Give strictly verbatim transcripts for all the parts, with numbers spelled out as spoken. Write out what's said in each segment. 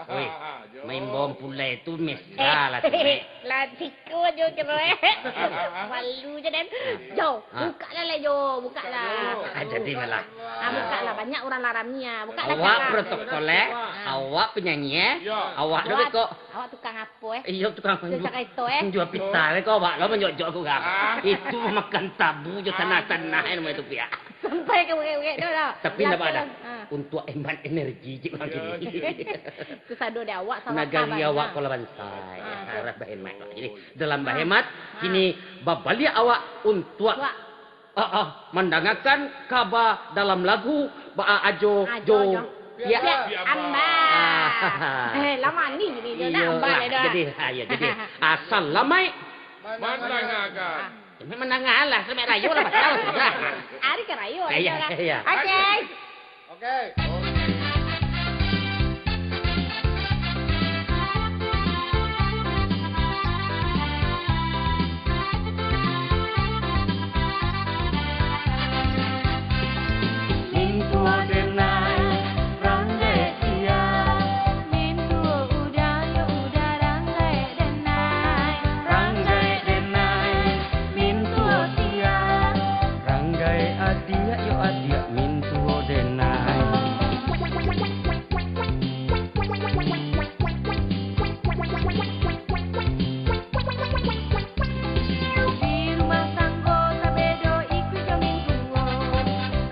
Oi, ah, ah, jo. Main bom pulai tu mesra lah tu, eh. Lah siko jo cero, eh. Malu je den. Jo, ah, bukaklah lah, Jo, bukaklah. Ah, jadi malah. Ah, bukaklah, banyak urang lah rami ah. Bukaklah. Awak protokol, eh. Ah. Awak penyanyi, eh. Yo. Awak tu beko. Awak tukang apo, eh? Iyo, tukang jua, jua pita, eh, kau, Abak, lo manjojok aku, kau. Ah. Itu mamakan tabu jo tanah-tanah, eh, nama itu, piak. Sampai ka urek-urek tu lah. Tapi ndak apo doh. Ah. Untuak hemat energi cik urang kini. Itu sado dek awak, salah. Nagari awak Kuala Bansai. Ah, tu. Harap bahemat lah. Jadi, dalam bahemat, kini babaliak awak untuak, ah, ah, mandangakan kaba dalam lagu baa ajo jo. Piak. Piak Ambar. Ah. Eh, lamo ni jadi jo dah, iyo Ambar lah, dah. Jadi, ah, iyo, jadi, ah, salamaik mandangakan. Ah. Salamaik mandangakan lah, salamaik rayo lah, pasal sudah. Ari ka rayo, iyo, iyo. Oke. Oke. Mintuo denai, rang gaek sia. Mintuo uda, yo uda, rang gaek denai. Rang gaek denai, mintuo sia. Rang gaek adiak, yo adiak, mintuo denai. Di rumah tanggo sabedo ikuik jo mintuo,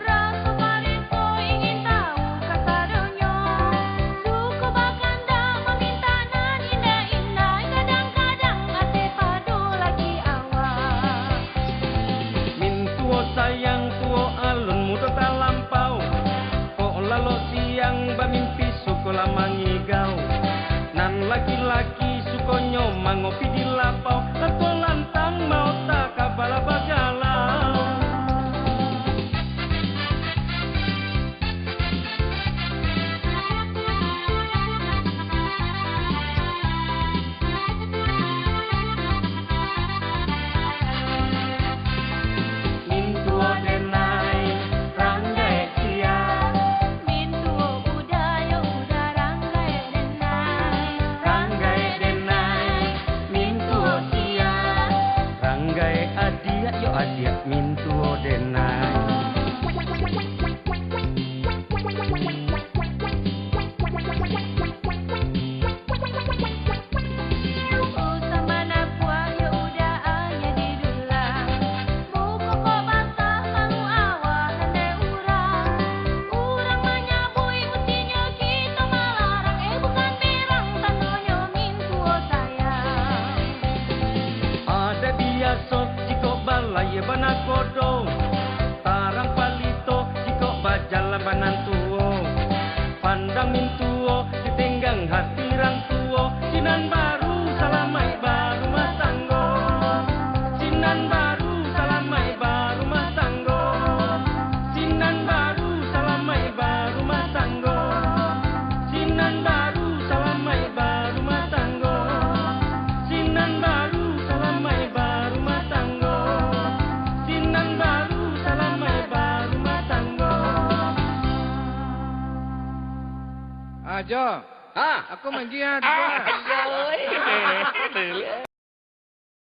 raso pareso ingin tau kasadonyo. Suko bakandak mamintak nan indak-indak, kadang-kadang ateh pado laki awak. Mintuo sayang tuo alun mudo talampau, kok lalok siang bamimpi suko lah mangigau. Nan laki-laki sukonyo mangopi di lapau, atau lantang maota ka bala bagala. Mintuo denai, rang gaek sia. Mintuo uda, yo uda, rang gaek denai. Rang gaek denai, mintuo sia. Rang gaek adiak, yo adiak, mintuo denai. Usah manapuak, yo uda, aia di dulang. Muko kok basah, malu awak nan dek urang. Urang manyabuik, mustinyo kito malarang. Eh, bukan berang, tandonyo mintuo sayang. Adaik biaso, jikok balayia banakodo. Tarang palito, jikok bajalan banan tuo. Pandang mintuo, ditenggang hati rang tuo. Sinan baru salamaik barumah tanggo. Sinan baru salamaik barumah tanggo. Sinan baru salamaik barumah tanggo. Sinan baru salamaik barumah tanggo. Sinan baru salamaik barumah tanggo. Sinan baru salamaik barumah tanggo. Ah, Jo. Ha? Aku manggi, ah, dulu, ah. Ayo,